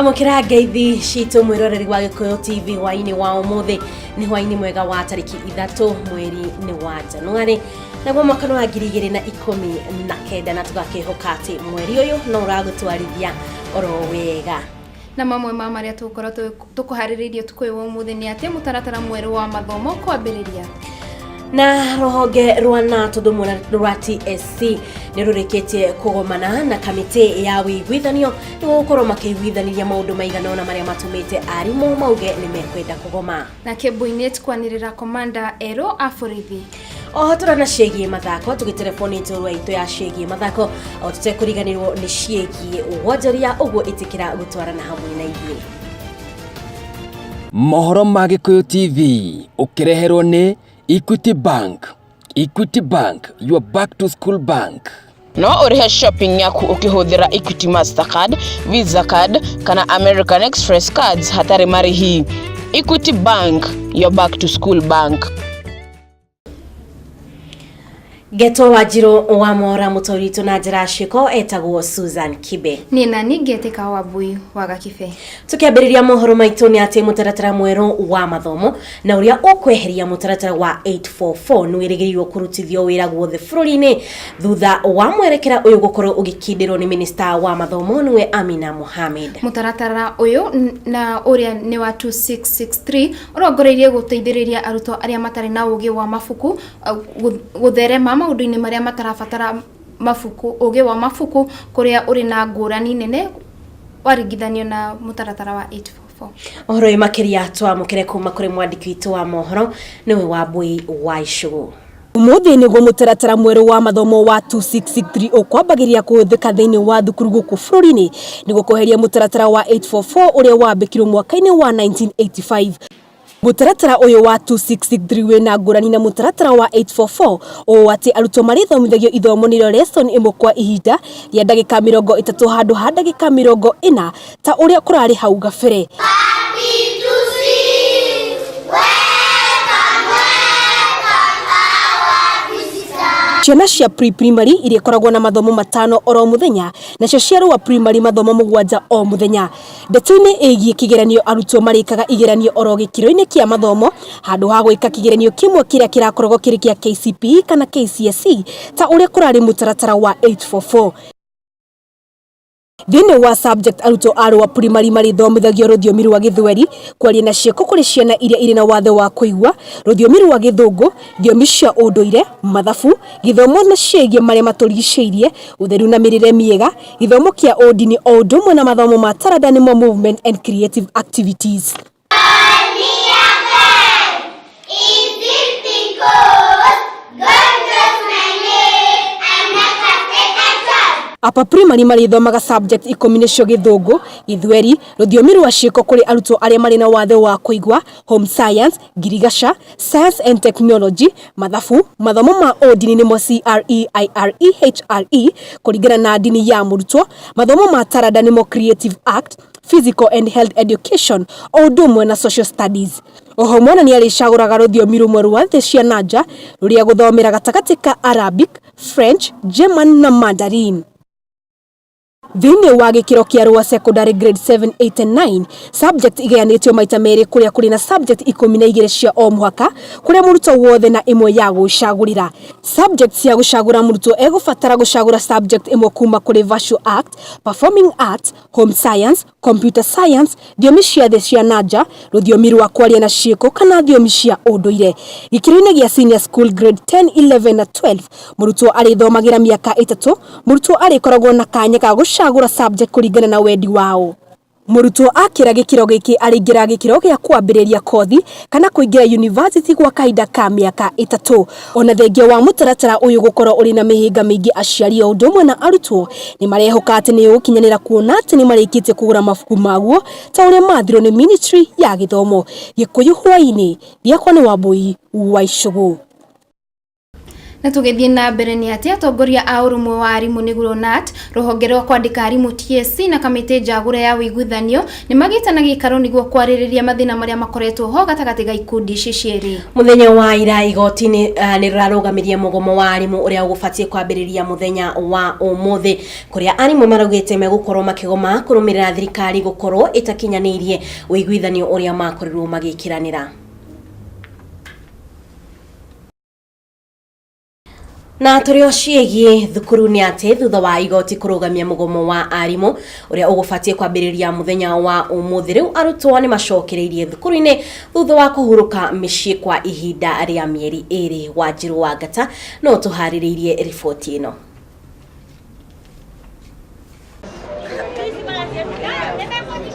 Amũkĩra ngeithi citũ mwĩroreri wa Gĩkũyũ TV hwainĩ wa ũmũthĩ. Nĩ hwainĩ mwega wa tarĩki 3 mweri nĩ wa Januarĩ, naguo mwaka nĩ wa 2019, na tũgakĩhoka atĩ mweri ũyũ no ũragũtwarithia oro wega. Na mamwe ma marĩa tũgũkorwo tũkũharĩrĩirie ũtukũ ũyũ wa ũmũthĩ nĩ atĩ mũtaratara mwerũ wa mathomo kwambĩrĩria. Na rũhonge rwa NATO ndũmwe rwa TSC nĩ rũrĩkĩtie kũgomana na kamĩtĩ ya ũiguithanio nĩguo gũkorwo makĩiguithanĩria maũndũ maigana ũna marĩa matũmĩte arimũ mauge nĩ mekwenda kũgoma. Na Kĩmbuinĩ kwanĩrĩra komanda erũ a borithi. Oho tũrona ciĩgiĩ mathako tũgĩtereboni njorua itũ ya ciĩgiĩ mathako, o tũtekũriganĩrwo nĩ ciĩgiĩ wonjoria, ũguo ĩtĩkĩra gũtwarana hamwe na ithuĩ. Mohoro ma Gĩkũyũ TV ũkĩreherwo nĩ Equity Bank. Equity Bank, your back to school bank. No ũrĩhe shopping yaku ũkĩhũthĩra Equity Mastercard, Visa card kana American Express cards hatarĩ marĩhi. Equity Bank, your back to school bank. Ngeto Wanjirũ wa Mora mũtaũri witũ na njĩra ya ciĩko etagwo Susan Kibe. Niĩ nani ngetĩka Wambui wa Gakibe. Tũkĩambĩrĩria mohoro maitũ nĩ atĩ mũtaratara mwerũ wa mathomo na ũrĩa ũkweheria mũtaratara wa 844 nĩ wĩrĩgĩrĩirwo kũrutithio wĩra guothe bũrũri-inĩ thutha wa mwerekera ũyũ gũkorwo ũgĩkindĩrwo nĩ minista wa mathomo nĩwe Amina Mohamed. Mũtaratara ũyũ na ũrĩa nĩ wa 2663 ũrongoreirie gũteithĩrĩria arutwo arĩa matarĩ na ũgĩ wa mabuku gũtherema maũndũ-inĩ marĩa matarabatara mabuku ũgĩ wa mabuku kũrĩa ũrĩ na ngũrani nene waringithanio na mũtaratara wa 844. Ũhoro ũyũ makĩria twamũkĩre kuma kũrĩ mwandĩki witũ wa mohoro nĩwe Wambui wa Icũgũ. Ũmũthĩ nĩguo mũtaratara mwerũ wa mathomo wa 2663 ũkwambagĩrĩria kũhũthĩka thĩinĩ wa thukuru gũkũ bũrũri-inĩ nĩguo kweheria mũtaratara wa 844 ũrĩa wambĩkirwo mwaka-inĩ wa 1985. Mũtaratara ũyũ wa 2663 wĩna ngũrani na mũtaratara wa 844 ũũ atĩ arutwo marĩthomithagio ithomo nĩrĩo lesson ĩmwe kwa ihinda rĩa ndagĩka 30 handũ ha ndagĩka 40 ta ũrĩa kũrarĩ hau gabere. Ciana cia pre-primary iria ikoragwo na mathomo 5 oro mũthenya, nacio cia lower primary mathomo 7 o mũthenya. Ndeto-inĩ ĩgiĩ kĩgeranio arutwo marĩkaga igeranio oro gĩkĩro-inĩ kĩa mathomo handũ ha gwĩka kĩgeranio kĩmwe kĩrĩa kĩrakoragwo kĩrĩ kĩa KCPE kana KCSE ta ũrĩa kũrarĩ mũtaratara wa 844. Thĩinĩ wa subject arutwo a lower primary marĩthomithagio rũthiomi rwa Gĩthweri, kwaria na ciĩko kũrĩ ciana iria irĩ na wathe wa kũigua, rũthiomi rwa Gĩthũngũ, thiomi cia ũndũire, mathabu, gĩthomo na ciĩgiĩ marĩa matũrigicĩirie, ũtheru na mĩrĩre mĩega, gĩthomo kĩa ũndini o ũndũ ũmwe na mathomo ma taranda nĩmo movement and creative activities. Upper primary marĩthomaga subject 10 nĩcio Gĩthũngũ, Gĩthweri, rũthiomi rwa ciĩko kũrĩ arutwo arĩa marĩ na wathe wa kũigua, home science, ngirigaca, science and technology, mathabu, mathomo ma ũndini nĩmo CRE, IRE, HRE kũringana na ndini ya mũrutwo, mathomo ma taranda nĩmo creative act, physical and health education o ũndũ ũmwe na social studies. Oho mwana nĩ arĩcagũraga rũthiomi rũmwe rwa thĩ cia nanja rũrĩa gũthomera gatagatĩ ka Arabic, French, German na Mandarin. Thĩinĩ wa gĩkĩro kĩa lower secondary grade 7, 8 and 9, subject igayanĩtio maita merĩ kũrĩa kũrĩ na subject 12 cia o mũhaka kũrĩa mũrutwo wothe na ĩmwe ya gũcagũrĩra. Subject cia gũcagũra mũrutwo egũbatara gũcagũra subject ĩmwe kuma kũrĩ visual art, performing arts, home science, computer science, thiomi cia thĩ cia nanja, rũthiomi rwa kwaria na ciĩko kana thiomi cia ũndũire. Gĩkĩro-inĩ gĩa senior school grade 10, 11 na 12, mũrutwo arĩthomagĩra mĩaka 3, mũrutwo arĩkoragwo na kanya ga gũcagũra subject kũringana na wendi wao. Mũrutwo akĩra gĩkĩro gĩkĩ arĩingĩra gĩkĩro gĩa kwambĩrĩria kothi kana kũingĩra university gwa kahinda ka mĩaka 3. Ona thengia wa mũtaratara ũyũ gũkorwo ũrĩ na mĩhĩnga mĩingĩ, aciari o ũndũ ũmwe na arutwo nĩ marehoka atĩ nĩ ũgũkinyanĩra kuona atĩ nĩ marĩkĩtie kũgũra mabuku maguo ta ũrĩa mathirwo nĩ ministry ya gĩthomo. Gĩkũyũ hwaĩ-inĩ, gĩakwa nĩ Wambui wa Icũgũ. Na tũgĩthiĩ na mbere nĩ atĩ atongoria a ũrũmwe wa arimũ nĩguo KNUT, rũhonge rwa kwandĩka arimũ TSC na kamĩtĩ njagũre ya ũiguithanio nĩ magĩte na gĩikaro nĩguo kwarĩrĩria mathĩna marĩa makoretwo ho gatagatĩ ga ikundi ici cierĩ. Mũthenya wa ira igoti nĩ rĩrarũgamirie mũgomo wa arimũ ũrĩa ũgũbatiĩ kwambĩrĩria mũthenya wa ũmũthĩ, kũrĩa arimũ maraugĩte megũkorwo makĩgoma kũrũmĩrĩra thirikari gũkorwo ĩtakinyanĩirie ũiguithanio ũrĩa makorirwo magĩkĩranĩra. Na tũrĩ o ciĩgiĩ thukuru nĩ atĩ thutha wa igoti kũrũgamia mũgomo wa arimũ ũrĩa ũgũbatiĩ kwambĩrĩria mũthenya wa ũmũthĩ, rĩu arutwo nĩ macokereirie thukuru-inĩ thutha wa kũhurũka mĩciĩ kwa ihinda rĩa mĩeri 2. Wanjiru wa Ngata no tũharĩrĩirie riboti ĩno.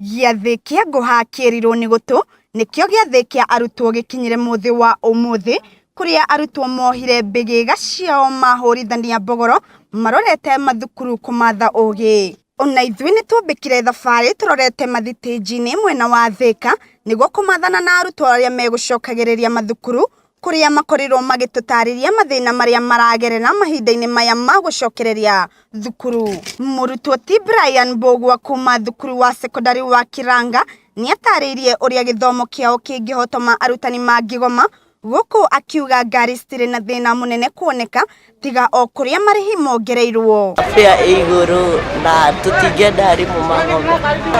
Gĩathĩ kĩa ngũha kĩerirwo nĩ gũtũ nĩkĩo gĩathĩ kĩa arutwo gĩkinyire mũthĩ wa ũmũthĩ, kũrĩa arutwo mohire mbĩgĩga ciao mahũrithania mbogoro marorete mathukuru kũmatha ũgĩ. Ona ithuĩ nĩ twambĩkire thabarĩ tũrorete mathitĩnji-inĩ mwena wa Thĩka nĩguo kũmathana na arutwo arĩa megũcokagĩrĩria mathukuru, kũrĩa makorirwo magĩtũtarĩria mathĩna marĩa maragerera mahinda-inĩ maya ma gũcokereria thukuru. Mũrutwo ti Brian Mbũgua kuma thukuru wa sekondari wa Kiranga nĩatarĩirie ũrĩa gĩthomo kĩao kĩngĩhotoma arutani mangĩgoma, gũkũ akiuga ngari citirĩ na thĩna mũnene kuoneka tiga o kũrĩa marĩhi mongereirwo. Fare ĩ igũrũ na tũtingĩenda arimũ magome,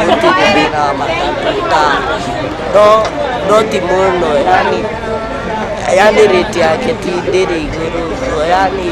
gũtirĩ thĩna wa matatũ ta no ti mũno, yani rate yake ti ndĩrĩ igũrũ, yani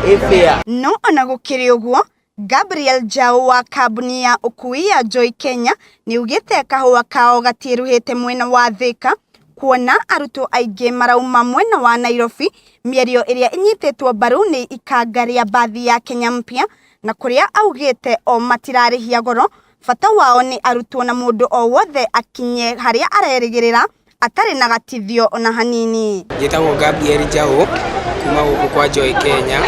ĩ fair. No ona gũkĩrĩ ũguo, Gabriel Jau wa kambuni ya ũkui ya Joy Kenya nĩaugĩte kahũa kao gatiĩruhĩte mwena wa Thĩka, kuona arutwo aingĩ marauma mwena wa Nairobi, mĩario ĩrĩa ĩnyitĩtwo mbaru nĩ ikanga rĩa mbathi ya Kenya Mpya, na kũrĩa augĩte o matirarĩhia goro, bata wao nĩ arutwo na mũndũ o wothe akinye harĩa arerĩgĩrĩra atarĩ na gatithio ona hanini. Njĩtagwo Gabriel Jau kuma gũkũ kwa Joy Kenya.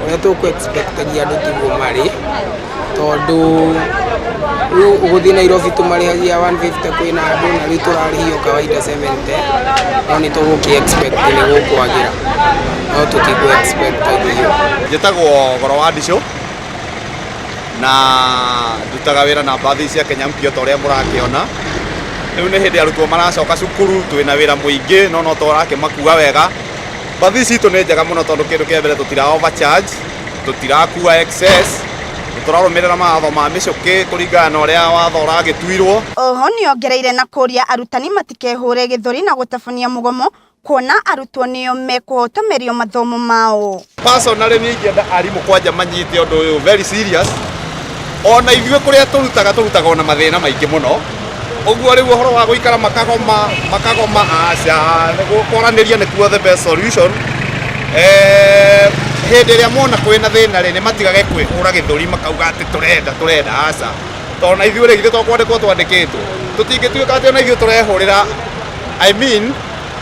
Ũrĩa tũkũ expectagia andũ tiguo marĩ, tondũ rĩu ũgũthiĩ Nairobi tũmarĩhagia 150 kwĩna andũ, na rĩu tũrarĩhio kawaida 70, no nĩ tũgũkĩ expect nĩ gũkwagĩra, no tũtikũ expectagio. Njĩtagwo Goro wa Ndicũ na ndutaga wĩra na mbathi cia Kenya Mpya ta ũrĩa mũrakĩona. Rĩu nĩ hĩndĩ arutwo maracoka cukuru, twĩna wĩra mũingĩ no no tũrakĩmakua wega. Mbathi citũ nĩ njega mũno tondũ kĩndũ kĩa mbere tũtira overcharge, tũtirakua excess, tũrarũmĩrĩra mawatho ma mĩcũkĩ kũringana na ũrĩa watho ũragĩtuirwo. Oho nĩongereire na kũria arutani matikehũre gĩthũri na gũtabania mũgomo, kuona arutwo nĩo mekũhotomerio mathomo mao. Personally niĩ ingĩenda arimũ kwanja manyite ũndũ ũyũ very serious. Ona ithuĩ kũrĩa tũrutaga tũrutaga ona mathĩna maingĩ mũno, ũguo rĩu ũhoro wa gũikara makagoma makagoma aca, kwaranĩria nĩkuo the best solution. Hĩndĩ ĩrĩa mona kwĩna thĩna rĩ, nĩ matigage kwĩhũra gĩthũri makauga atĩ tũrenda tũrenda, aca, tondũ na ithuĩ rĩ, githĩ to kwandĩkwo twandĩkĩtwo, tũtingĩtuĩka atĩ ona ithuĩ tũrehũrĩra, I mean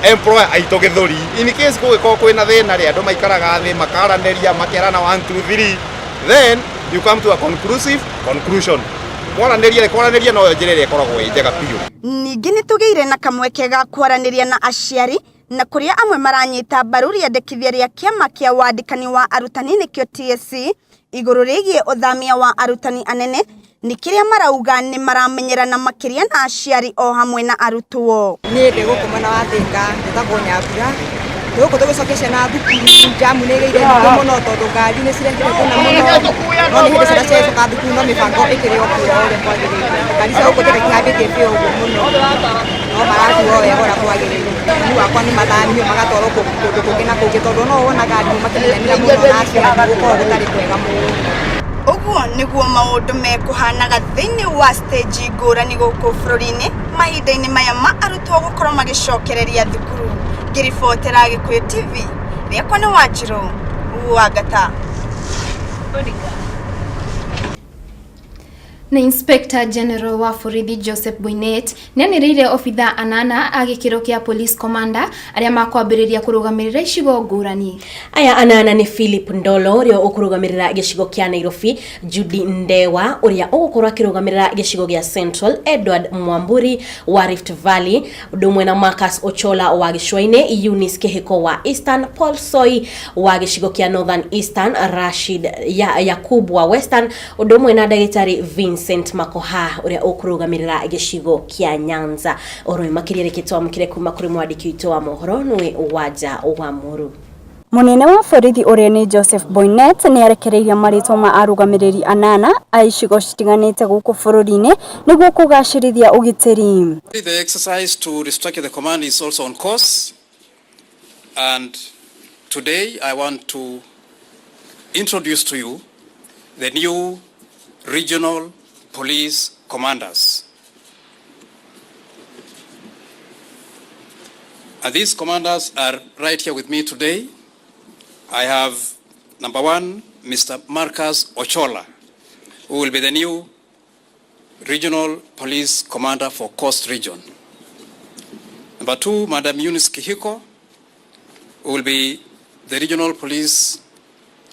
employer aitũ gĩthũri. In case kũngĩkorwo kwĩna thĩna rĩ, andũ maikaraga thĩ makaranĩria makerana 1 2 3, then you come to a conclusive conclusion. Kwaranĩria kwaranĩria noyo njĩra ĩrĩa ĩkoragwo ĩ njega biũ. Ningĩ nĩ tũgĩire na kamweke ga kwaranĩria na aciari, na kũrĩa amwe maranyita mbaru rĩendekithia rĩa kĩama kĩa wandĩkani wa arutani nĩkĩo TSC igũrũ rĩgiĩ ũthamia wa arutani anene, nĩ kĩrĩa marauga nĩ maramenyerana makĩria na aciari o hamwe na arutwo. Niĩ ndĩ gũkũ mwena wa Thĩka, njĩtagwo Nyambura. Gũkũ tũgĩcokia ciana thukuru, njamu nĩ ĩgĩire nyingĩ mũno tondũ ngari nĩ cirehire thĩna mũno, no nĩ hĩndĩ ciana ciacoka thukuru no mĩbango ĩkĩrĩ o kuo ũrĩa kwagĩrĩire. Ngari cia gũkũ Thĩka itihambĩtie biũ ũguo mũno, no marakuo wega ũrĩa kwagĩrĩire. Mami wakwa nĩ mathamio magatwarwo kũndũ kũngĩ na kũngĩ tondũ no wonaga arimũ makĩmenyanĩra mũno na aciari gũkorwo gũtarĩ kwega mũno. Ũguo nĩguo maũndũ mekũhanaga thĩinĩ wa stage ngũrani gũkũ bũrũri-inĩ mahinda-inĩ maya ma arutwo gũkorwo magĩcokereria thukuru. Ngĩribotera Gĩkũyũ TV, rĩakwa nĩ Wanjirũ wa Ngata. Na Inspector General wa borithi Joseph Boinnet nĩanĩrĩire obithaa anana a gĩkĩro kĩa Police Commander arĩa makwambĩrĩria kũrũgamĩrĩra icigo ngũrani. Aya anana nĩ Philip Ndolo ũrĩa ũkũrũgamĩrĩra gĩcigo kĩa Nairobi, Judy Ndewa ũrĩa ũgũkorwo akĩrũgamĩrĩra gĩcigo gĩa Central, Edward Mwamburi wa Rift Valley, ũndũ ũmwe na Marcus Ochola wa gĩcũa-inĩ, Eunice Kĩhĩko wa Eastern, Paul Soi wa gĩcigo kĩa Northern Eastern, Rashid ya Yakub wa Western, ũndũ ũmwe na ndagĩtarĩ Vincent Makoha ũrĩa ũkũrũgamĩrĩra gĩcigo kĩa Nyanza. Ũhoro ũyũ makĩria reke twamũkĩre kuma kũrĩ mwandĩki witũ wa mohoro nĩwe Wanja wa Mũru. Mũnene wa borithi ũrĩa nĩ Joseph Boinnet nĩ arekereirie marĩtwa ma arũgamĩrĩri anana a icigo citiganĩte gũkũ bũrũri-inĩ nĩguo kũgacĩrithia ũgitĩri. The exercise to restructure the command is also on course, and today I want to introduce to you the new regional police commanders. And these commanders are right here with me today. I have number one, Mr. Marcus Ochola, who will be the new regional police commander for Coast Region. Number two, Madam Eunice Kihiko, who will be the regional police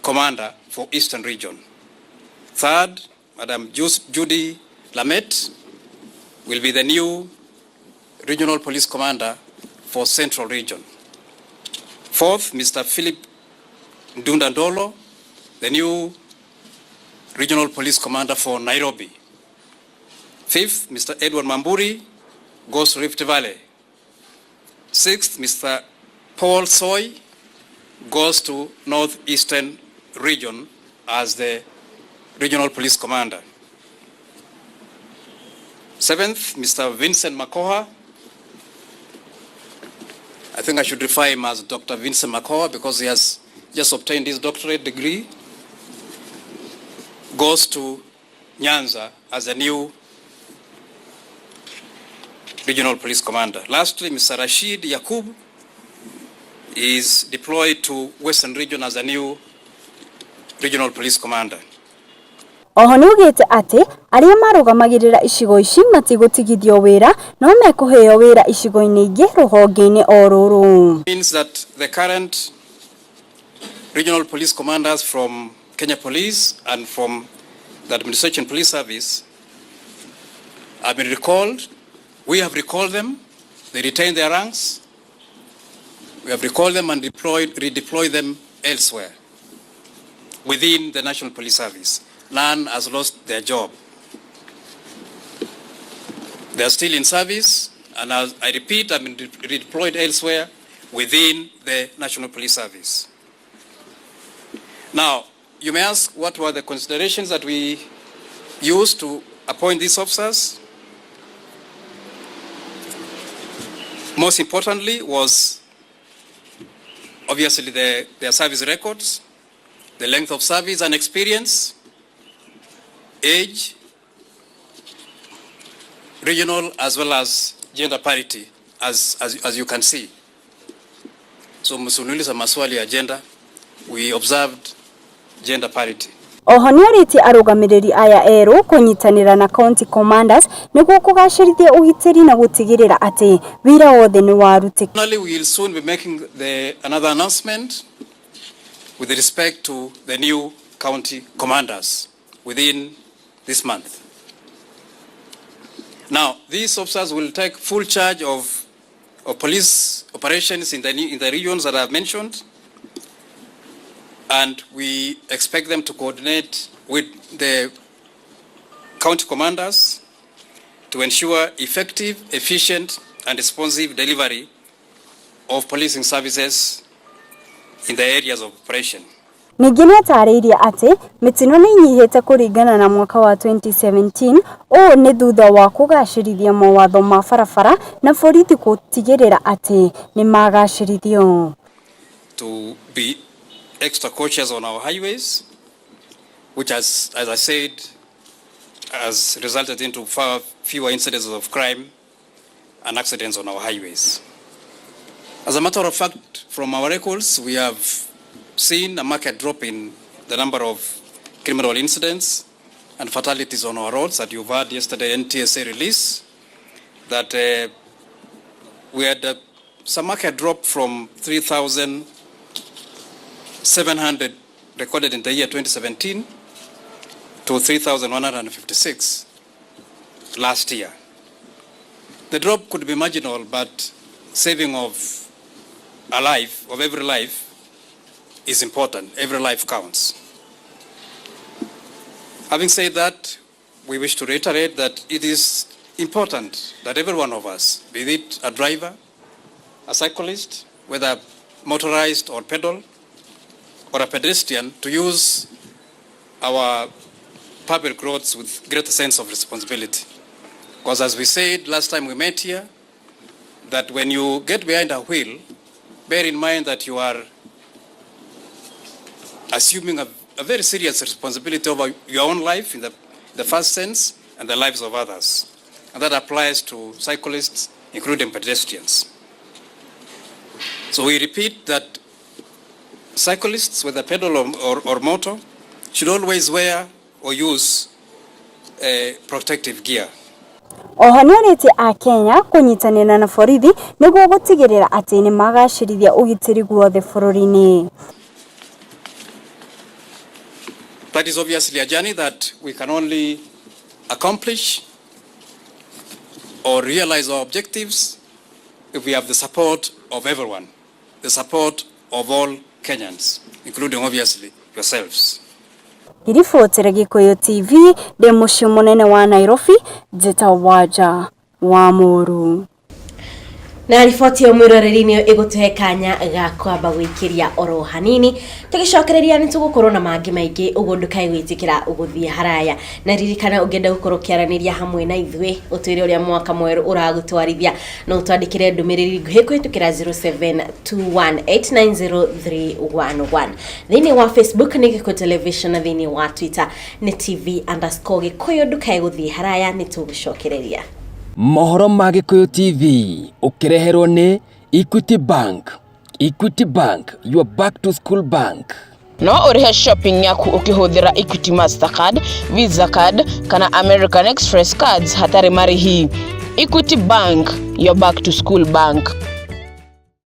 commander for Eastern Region. Third, Madam Judy Lamet will be the new regional police commander for Central Region. Fourth, Mr. Philip Ndunda Ndolo, the new regional police commander for Nairobi. Fifth, Mr. Edward Mamburi goes to Rift Valley. Sixth, Mr. Paul Soy goes to Northeastern Region as the regional police commander. Seventh, Mr. Vincent Makoha. I think I should refer him as Dr. Vincent Makoha because he has just obtained his doctorate degree. Goes to Nyanza as a new regional police commander. Lastly, Mr. Rashid Yakub is deployed to Western Region as a new regional police commander. Oho nĩaugĩte atĩ arĩa marũgamagĩrĩra icigo ici matigũtigithio wĩra no mekũheo wĩra icigo-inĩ ingĩ rũhonge-inĩ o rũrũ. Means that the current regional police commanders from Kenya Police and from the Administration Police Service have been recalled. We have recalled them. They retain their ranks. We have recalled them and redeployed them elsewhere within the National Police Service. None has lost their job. They are still in service, and as I repeat, have been redeployed elsewhere within the National Police Service. Now, you may ask what were the considerations that we used to appoint these officers? Most importantly was obviously their service records, the length of service and experience, age, regional as well as gender parity, as you can see. So msiniulize maswali ya gender, we observed gender parity. Oho nĩorĩtie arũgamĩrĩri aya erũ kũnyitanĩra na county commanders nĩguo kũgacĩrithia ũgitĩri na gũtigĩrĩra atĩ wĩra wothe nĩ warutĩka. Finally, we will soon be making another announcement with respect to the new county commanders within this month. Now, these officers will take full charge of police operations in the regions that I have mentioned, and we expect them to coordinate with the county commanders to ensure effective, efficient, and responsive delivery of policing services in the areas of operation. Ningĩ nĩatarĩirie atĩ mĩtino nĩ ĩnyihĩte kũringana na mwaka wa 2017 ũũ nĩ thutha wa kũgacĩrithia mawatho ma barabara na borithi gũtigĩrĩra atĩ nĩmagacĩrithio. To be extra cautious on our highways, which has, as I said, has resulted into far fewer incidents of crime and accidents on our highways. As a matter of fact, from our records, we have seen a marked drop in the number of criminal incidents and fatalities on our roads that you've heard yesterday NTSA release, that we had a market drop from 3,700 recorded in the year 2017 to 3,156 last year. The drop could be marginal, but saving of a life, of every life, is important. Every life counts. Having said that, we wish to reiterate that it is important that every one of us, be it a driver, a cyclist, whether motorized or pedal, or a pedestrian, to use our public roads with greater sense of responsibility. Because as we said last time we met here, that when you get behind a wheel, bear in mind that you are assuming a very serious responsibility over your own life in the first sense and the lives of others. And that applies to cyclists, including pedestrians. So we repeat that cyclists, whether pedal or motor, should always wear or use protective gear. Oho nĩorĩtie akenya kũnyitanĩra na borithi nĩguo gũtigĩrĩra atĩ nĩmagacĩrithia ũgitĩri guothe bũrũri-inĩ. That is obviously a journey that we can only accomplish or realize our objectives if we have the support of everyone, the support of all Kenyans, including obviously yourselves. Ngĩribotera Gĩkũyũ TV ndĩ mũciĩ mũnene wa Nairobi, njĩtagwo Wanja wa Mũru. Na riboti ĩyo mwĩroreri nĩyo ĩgũtũhe kanya ga kwamba gwĩkĩria oro hanini, tũgĩcokereria nĩ tũgũkorwo na mangĩ maingĩ, ũguo ndũkae gwĩtĩkĩra ũgũthiĩ haraya. Na ririkana ũngĩenda gũkorwo ũkĩaranĩria hamwe na ithuĩ ũtwĩre ũrĩa mwaka mwerũ ũragũtwarithia, no ũtwandĩkĩre ndũmĩrĩri nguhĩ kũhĩtũkĩra 0721890311. Thĩinĩ wa Facebook nĩ Gĩkũyũ Television na thĩinĩ wa Twitter nĩ TV_Gĩkũyũ. Ndũkae gũthiĩ haraya, nĩ tũgũcokereria. Mohoro ma Gĩkũyũ TV ũkĩreherwo nĩ Equity Bank. Equity Bank, your back to school bank. No ũrĩhe shopping yaku ũkĩhũthĩra Equity Mastercard, Visa card kana American Express cards hatarĩ marĩhi. Equity Bank, your back to school bank.